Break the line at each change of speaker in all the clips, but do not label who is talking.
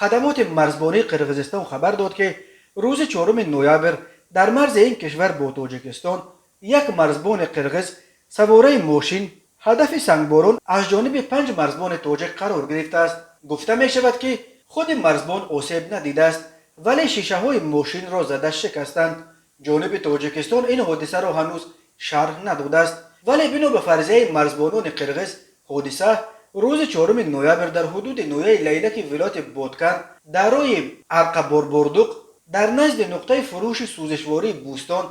Хадамоти марзбонии Қирғизистон хабар дод, ки рӯзи 4 ноябр дар марзи ин кишвар бо Тоҷикистон як марзбони қирғиз савораи мошин ҳадафи сангборон аз ҷониби панҷ марзбони тоҷик қарор гирифтааст. Гуфта мешавад, ки худи марзбон осеб надидааст, вале шишаҳои мошинро зада шикастанд. Ҷониби Тоҷикистон ин ҳодисаро ҳанӯз шарҳ надодааст, вале бино ба фарзияи марзбонони қирғиз, ҳодиса рӯзи 4 ноябр дар ҳудуди ноҳияи Лайлаки вилояти Боткан дар роҳи Арқаборбордуқ дар назди нуқтаи фурӯши сӯзишвории Бӯстон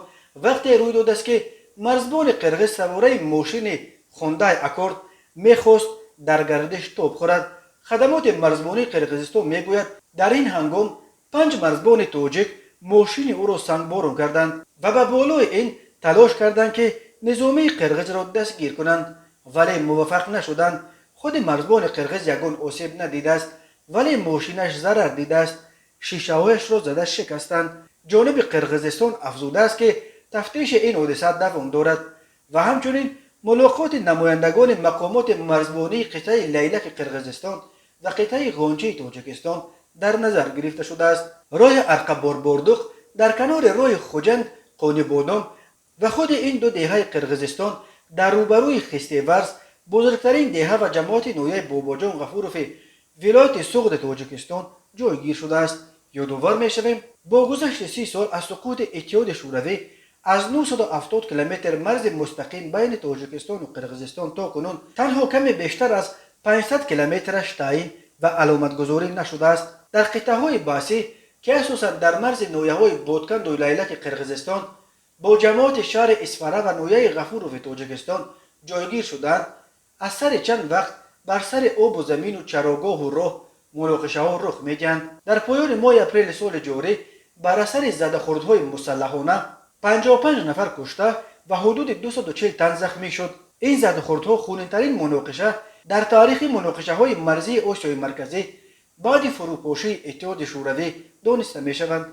вақте рӯй додааст, ки марзбони қирғиз савораи мошини Хундай Аккорд мехост дар гардиш тоб хӯрад. Хадамоти марзбонии Қирғизистон мегӯяд, дар ин ҳангом панҷ марзбони тоҷик мошини ӯро сангборон карданд ва ба болои ин талош карданд, ки низомии қирғизро дастгир кунанд, вале муваффақ нашуданд. Худи марзбони қирғиз ягон осеб надидааст, вале мошинаш зарар дидааст, шишаҳояшро зада шикастанд. Ҷониби Қирғизистон афзудааст, ки тафтиши ин ҳодиса давом дорад ва ҳамчунин мулоқоти намояндагони мақомоти марзбонии қитъаи Лайлаки Қирғизистон ва қитъаи Ғончии Тоҷикистон дар назар гирифта шудааст. Роҳи Арқаборбордуқ дар канори роҳи Хуҷанд Қонибодом ва худи ин ду деҳаи Қирғизистон дар рӯбарӯи Хистеварз, бузургтарин деҳа ва ҷамоати ноҳияи Бобоҷон Ғафурови вилояти Суғди Тоҷикистон ҷойгир шудааст. Ёдовар мешавем, бо гузашти 30 сол аз суқути Иттиҳоди Шӯравӣ аз 970 километр марзи мустақим байни Тоҷикистону Қирғизистон то кунун танҳо каме бештар аз 500 километраш таъин ва аломатгузорӣ нашудааст. Дар қитъаҳои баҳсӣ, ки асосан дар марзи ноҳияҳои Ботканду Лайлаки Қирғизистон бо ҷамоати шаҳри Исфара ва ноҳияи Ғафурови Тоҷикистон ҷойгир шудаанд, аз сари чанд вақт бар сари обу замину чарогоҳу роҳ муноқишаҳо рух медиҳанд. Дар поёни моҳи апрели соли ҷорӣ бар асари задахӯрдҳои мусаллаҳона 55 нафар кушта ва ҳудуди 240 тан захмӣ шуд. Ин задахӯрдҳо хунинтарин муноқиша дар таърихи муноқишаҳои марзии Осиёи Марказӣ баъди фурӯпошии Иттиҳоди Шӯравӣ дониста мешаванд.